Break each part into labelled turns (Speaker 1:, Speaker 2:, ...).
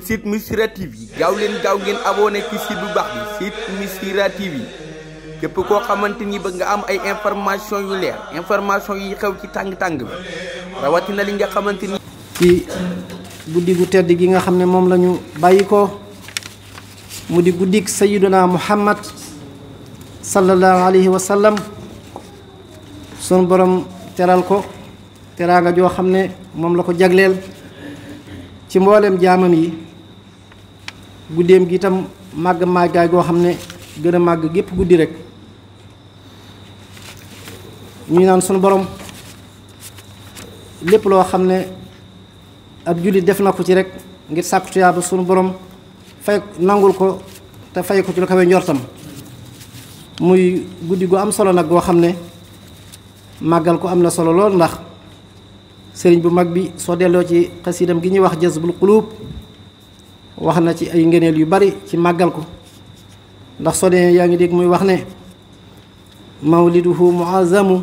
Speaker 1: site Missirah TV gaaw leen gaaw ngeen abonné ci site bu baax bi site Missirah TV képp koo xamante ni bëgg nga am ay information yu leer information yi xew ci tàng-tàng bi rawatina li nga xamante ni
Speaker 2: ci guddi gu tedd gi nga xam ne moom la ñu bàyyi ko mu di guddik sayyiduna Muhammad sallallahu alayhi wa sallam sunu borom teral ko teraanga joo xam ne moom la ko jagleel ci mboolem jaamam yi guddeem gi itam màgg màggaay goo xam ne gën a màgg gépp guddi rek ñu naan sunu borom lépp loo xam ne ab jullit def na ko ci rek ngir sàkku tuyaaba sunu borom fay nangul ko te fay ko ci lu kawe njortam muy guddi gu am solo nag goo xam ne màggal ko am na solo lool ndax sëriñ bu mag bi soo delloo ci xasidam gi ñuy wax jazbul qulub wax na ci ay ngëneel yu bari ci màggal ko ndax soo dee yaa ngi dégg muy wax ne mawliduhu muazzamu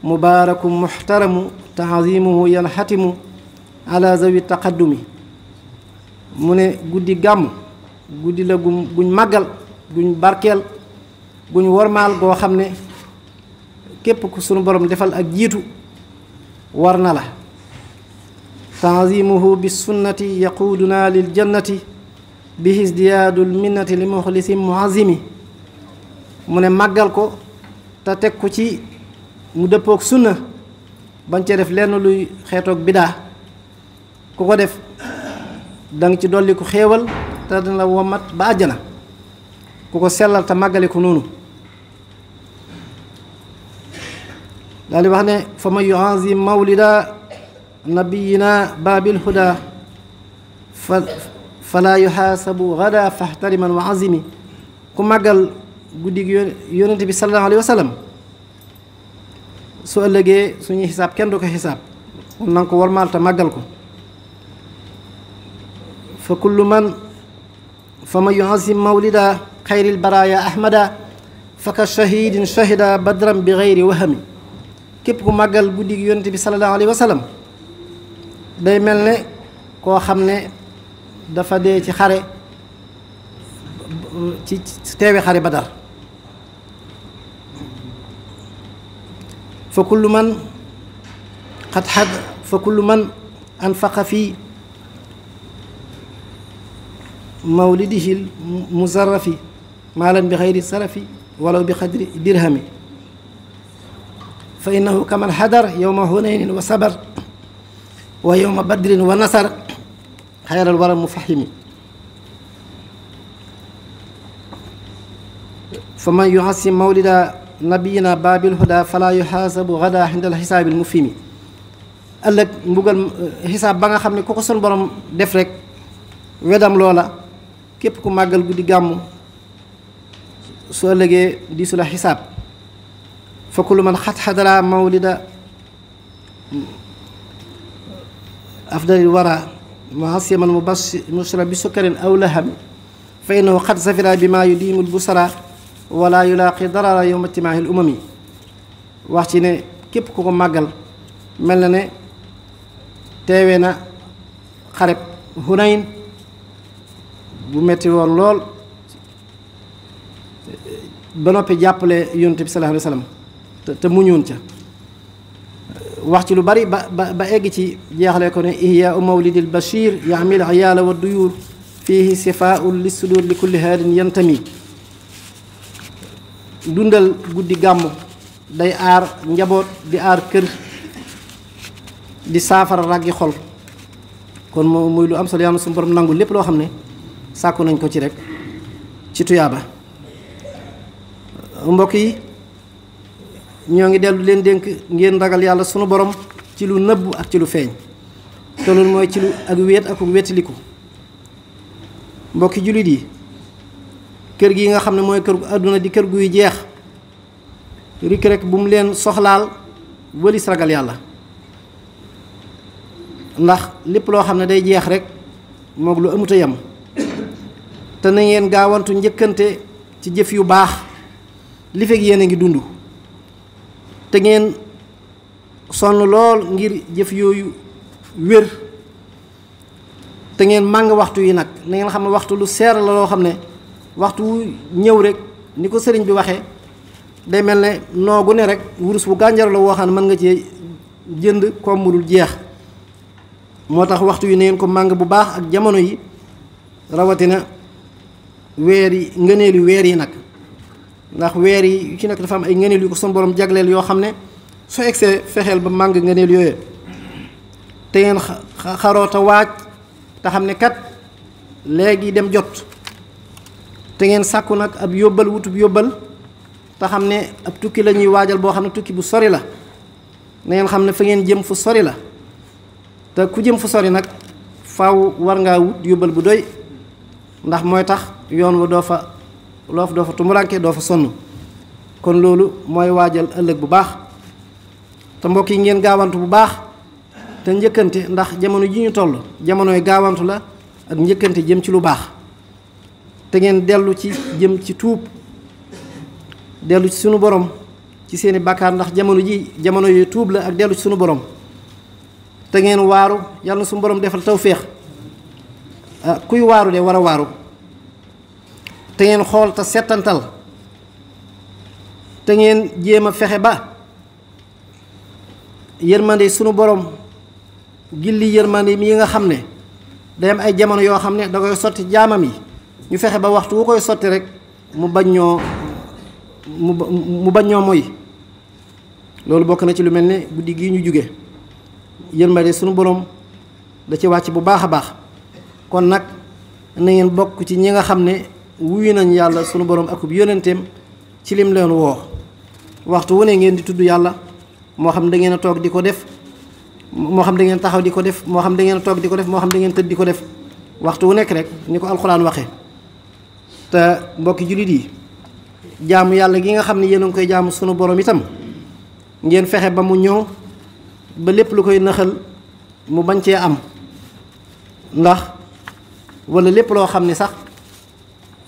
Speaker 2: mubaarakum muhtaramu taazimuhu yanxatimu ala zawi taqaddumi mu ne guddi gàmm guddi la guñ màggal guñ barkeel guñ wormaal goo xam ne képp ku sunu borom defal ak jiitu war na la tanzimuhu bi sunnati yaquuduna lil jannati bi isdiyaadul minnati li muxlisin muazimi mu ne màggal ko te teg ko ci mu dëppook sunna bañ cee def lenn luy xeetoog bidaa ku ko def danga ci dolli ko xéewal te dina la womat ba àjjana ku ko sellal te màggale ko noonu daal di wax ne fa man yuazim mawlida nabiyina babil huda fala yuxaasabu gada faxtariman wa azimi ku màggal guddi gi yonente bi sallallahu alayhi wa sallam su ëllëgee suñuy xisaab kenn du ko xisaab kon nanga ko warmaal te màggal ko fa kullu man fa man yuazim mawlida xayril baraya ahmada fa ka shahidin shahida badran bi gayri wahami képp ku màggal guddi gi yonent bi sallallahu alayhi wa sallam day mel ne koo xam ne dafa dee ci xare ci teewe xare Badar fa kullu man fa kullu man anfaqa fi mawlidihi muzarrafi maalan bi xayri sarafi walaw bi xadri dirhami fa innahu kaman xadar yowma hunaynin wa sabar wa yowma badrin wa nasar xayral wara mufahimi fa man yuhasim mawlida nabiyina babil huda fala yuxaasabu gada xindal xisaabil mufhimi ëllëg mbugal xisaab ba nga xam ne ku ko sun borom def rek wedam loola képp ku màggal guddi gàmmu su ëllëgee di su la xisaab fa kullu man xadara mawlida afdalil wara muhasiman mubashira bi sukkarin aw laham fa innahu xad safira bi maa yudiimul busara wala yulaaqi darara yowma ijtimaahil umami wax ci ne képp ku ko màggal mel na ne teewee na xareb Hunayn bu metti woon lool ba noppi jàppale yonent bi sallallahu alayhi wa sallam te muñoon ca wax ci lu bari ba egg ci jeexale ko ne ihyaau mawlidil bashir yaxmil iyaala wa duyur fihi sifaau li sudur li kulli haadin yantami dundal guddi gàmmu day aar njaboot di aar kër di saafara ràggi xol kon moom muy lu am solo yàlla suñu borom nangu lépp loo xam ne sàkku nañ ko ci rek ci tuyaaba mbokk yi ñoo ngi dellu leen dénk ngeen ragal yàlla sunu borom ci lu nëbb ak ci lu feeñ te loolu mooy ci lu ak wéet ak wéetaliku mbokki jullit yi kër gi nga xam ne mooy kër gu àdduna di kër guy jeex rik rek bu mu leen soxlaal wëlis ragal yàlla ndax lépp loo xam ne day jeex rek moog lu amuta yam te na ngeen gaawantu njëkkante ci jëf yu baax li fekk yéen a ngi dund te ngeen sonn lool ngir jëf yooyu wér te ngeen màng waxtu yi nag na ngeen xam ne waxtu lu seer la loo xam ne waxtu wu ñëw rek ni ko sëriñ bi waxee day mel ne noogu ne rek wurus bu gànjar la woo xam ne mën nga cee jënd koom mu dul jeex moo tax waxtu yi na ngeen ko màng bu baax ak jamono yi rawatina weer yi ngëneelu weer yi nag ndax weer yi yu ci nekk dafa am ay ngëneel yu ko sunu borom jagleel yoo xam ne soo egsee fexeel ba màng ngëneel yooyu te ngeen xaroo te waaj te xam ne kat léegi dem jot te ngeen sàkku nag ab yóbbal wutub yóbbal te xam ne ab tukki la ñuy waajal boo xam ne tukki bu sori la na ngeen xam ne fa ngeen jëm fu sori la te ku jëm fu sori nag faaw war ngaa wut yóbbal bu doy ndax mooy tax yoon wa doo fa tumuranke doo fa sonn kon loolu mooy waajal ëllëg bu baax te mbokk yi ngeen gaawantu bu baax te njëkkante ndax jamono ji ñu toll jamonoy gaawantu la ak njëkkante jëm ci lu baax te ngeen dellu ci jëm ci tuub dellu ci sunu borom ci seeni bàkkaar ndax jamono yu tuub la ak dellu ci sunu borom te ngeen waaru yàlla na sunu borom defal tawféex kuy waaru de war a waaru te ngeen xool te settantal te ngeen jéem a fexe ba yërmande sunu borom gilli yërmande mi nga xam ne day am ay jamono yoo xam ne da koy sotti jaamam yi ñu fexe ba waxtu wu koy sotti rek mu bañ ñoo moy loolu bokk na ci lu mel ne guddi gii ñu jóge yërmande sunu borom da ci wàcc bu baax a baax kon nag na ngeen bokk ci ñi nga xam ne wuyu nañ yàlla sunu borom akub yónnenteem ci lim leen woo waxtu wu ne ngeen di tudd yàlla moo xam da ngeen a toog di ko def moo xam da ngeen taxaw di ko def moo xam da ngeen a toog di ko def moo xam da ngeen tëdd di ko def waxtu wu nekk rek ni ko alxuraan waxee te mbokki jullit yi jaamu yàlla gi nga xam ne yéen a ngi koy jaamu sunu borom itam ngeen fexe ba mu ñëw ba lépp lu koy nëxal mu bañ cee am ndax wala lépp loo xam ne sax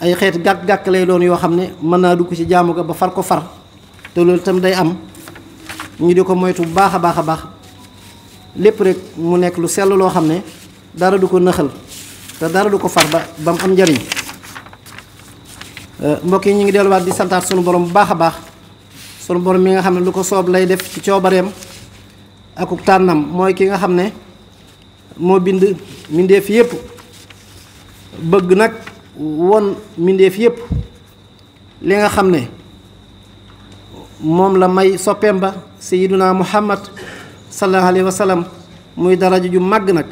Speaker 2: ay xeeti gàkk-gàkk lay doon yoo xam ne mën naa dugg ci jaamu ga ba far ko far te loolu itam day am ñu di ko moytu bu baax a baax a baax lépp rek mu nekk lu sell loo xam ne dara du ko nëxal te dara du ko far ba mu am njariñ mbokk yi ñu ngi delluwaat di santaat sunu borom bu baax a baax sunu borom mi nga xam ne lu ko soob lay def ci coobareem akuk tànnam mooy ki nga xam ne moo bind mbindeef yépp bëgg nag won mbindeef yépp li nga xam ne moom la may soppeem ba sayyiduna muhammad sallallahu alayhi wa sallam muy daraja ju màgg nag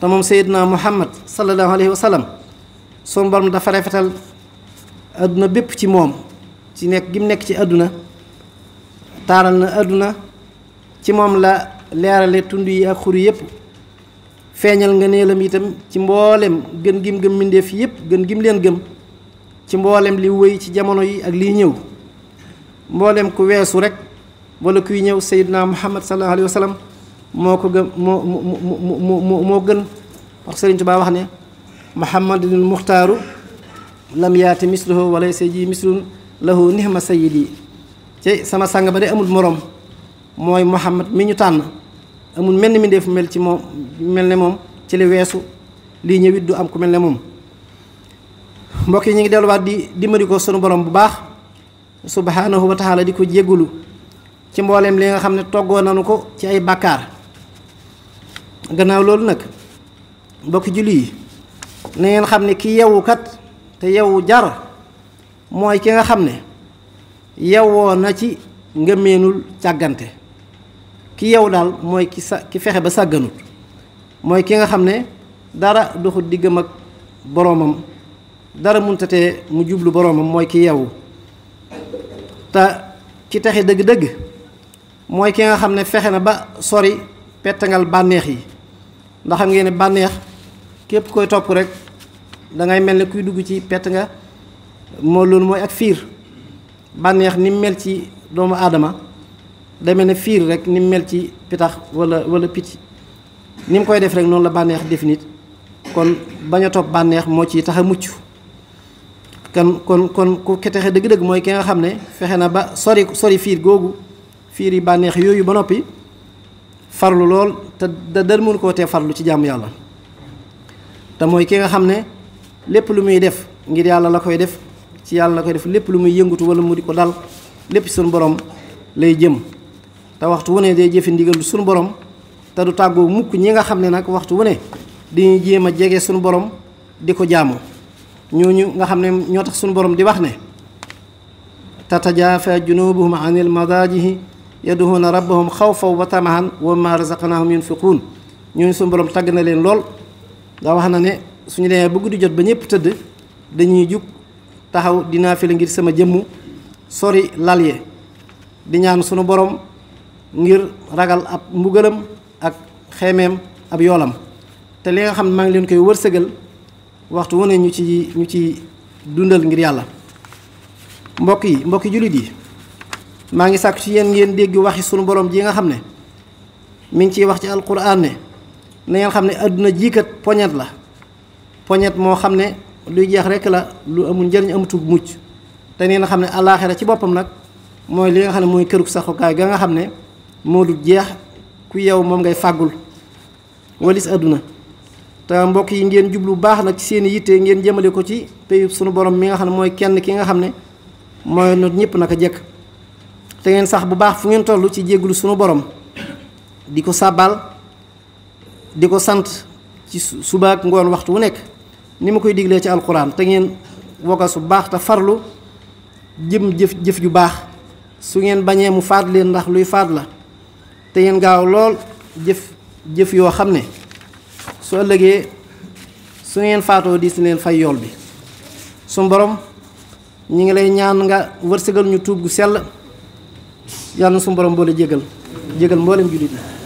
Speaker 2: te moom sayyiduna muhammad sallallahu alayhi wa sallam sunu borom dafa rafetal àdduna bépp ci moom ci nekk gi mu nekk ci àdduna taaral na àdduna ci moom la leerale tund yi ak xur yépp feeñal nga neelam itam ci mboolem gën gim gëm mbindeef yépp gën gim leen gëm ci mboolem li wëy ci jamono yi ak liy ñëw mboolem ku weesu rek wala kuy ñëw sayyidina muhammad sallallahu alayhi wa sallam moo ko gëm moo gën wax Sëriñ Tuubaa wax ne muhammadul muxtaaru lam yaati misluhu wala say ji mislun lahu nihma sayyidi ci sama sang ba de amul moroom mooy muhammad mi ñu tànn amul mel ni mi def mel ci moom mel ne moom ci li weesu lii ñëwit du am ku mel ne moom mbokk yi ñu ngi delluwaat di dimbali ko sunu borom bu baax subhanahu wa taala di ko jéggulu ci mbooleem li nga xam ne toggoo nanu ko ci ay bàkkaar gannaaw loolu nag mbokki julli yi na ngeen xam ne ki yewwu kat te yewwu jar mooy ki nga xam ne yewwoo na ci ngëmeenul càggante ki yew daal mooy ki fexe ba sàgganut mooy ki nga xam ne dara doxut diggam ak boroomam dara muntatee mu jublu boroomam mooy ki yewwu te ki texe dëgg-dëgg mooy ki nga xam ne fexe na ba sori pettangal bànneex yi ndax xam ngeen ne bànneex képp koy topp rek dangay mel ne kuy dugg ci pett nga moo loolu mooy ak fiir bànneex ni mel ci doomu aadama day mel ne fiir rek ni mel ci pitax wala picc ni mu koy def rek noonu la bànneex def nit kon bañ a topp bànneex moo ci tax a mucc kon ku texe dëgg-dëgg mooy ki nga xam ne fexe na ba sori fiir googu fiir yi bànneex yooyu ba noppi farlu lool te dara mënu koo tee farlu ci jàmm yàlla te mooy ki nga xam ne lépp lu muy def ngir yàlla la koy def ci yàlla la koy def lépp lu muy yëngutu wala mu di ko dal lépp suñu borom lay jëm te waxtu wu ne day jëfe ndigal suñu borom te du tàggoo mukk ñi nga xam ne nag waxtu wu ne diñuy jéem a jege suñu borom di ko jaamu ñooñu nga xam ne ñoo tax suñu borom di wax ne tatajaafa junubuhum anil madaajihi yad'uuna rabbahum xawfan wa tamahan wa mimmaa razaqnaahum yunfiquun ñooñu suñu borom tàgg na leen lool nga wax na ne suñu demee ba guddi jot ba ñëpp tëdd dañuy jug taxaw di naafila ngir sama jëmm sori lal ye di ñaan sunu borom ngir ragal ab mbugalam ak xeemeem ab yoolam te li nga xam ne maa ngi leen koy wërsëgal waxtu wu ne ñu ci dundal ngir yàlla mbokki jullit yi maa ngi sàkku ci yéen ngeen dégg waxi sunu borom ji nga xam ne mi ngi ciy wax ci alquran ne na ngeen xam ne àdduna jiikat poñet la poñet moo xam ne luy jeex rekk la lu amul njëriñ amutug mucc te nee na xam ne alaaxira ci boppam nag mooy li nga xam ne mooy kërug saxukaay ga nga xam ne moo du jeex ku yow moom ngay fàggul walis àdduna te mbokk yi ngeen jublu baax nag ci seen yitte ngeen jëmale ko ci payub sunu borom mi nga xam ne mooy kenn ki nga xam ne mooy not ñëpp naka jekk te ngeen sax bu baax fu ngeen toll ci jégglu sunu borom di ko sàbbaal di ko sant ci suba ak ngoon waxtu wu nekk ni ma koy diglee ci alquran te ngeen wogasu baax te farlu jëm jëf ju baax su ngeen bañee mu faat leen ndax luy faat la te ngeen gaaw lool jëf yoo xam ne su ëllëgee su ngeen faatoo di si leen fay yool bi suñu borom ñi ngi lay ñaan nga wërsëgal ñu tuub gu sell yàlla na suñu borom boole jégal mboolem jullit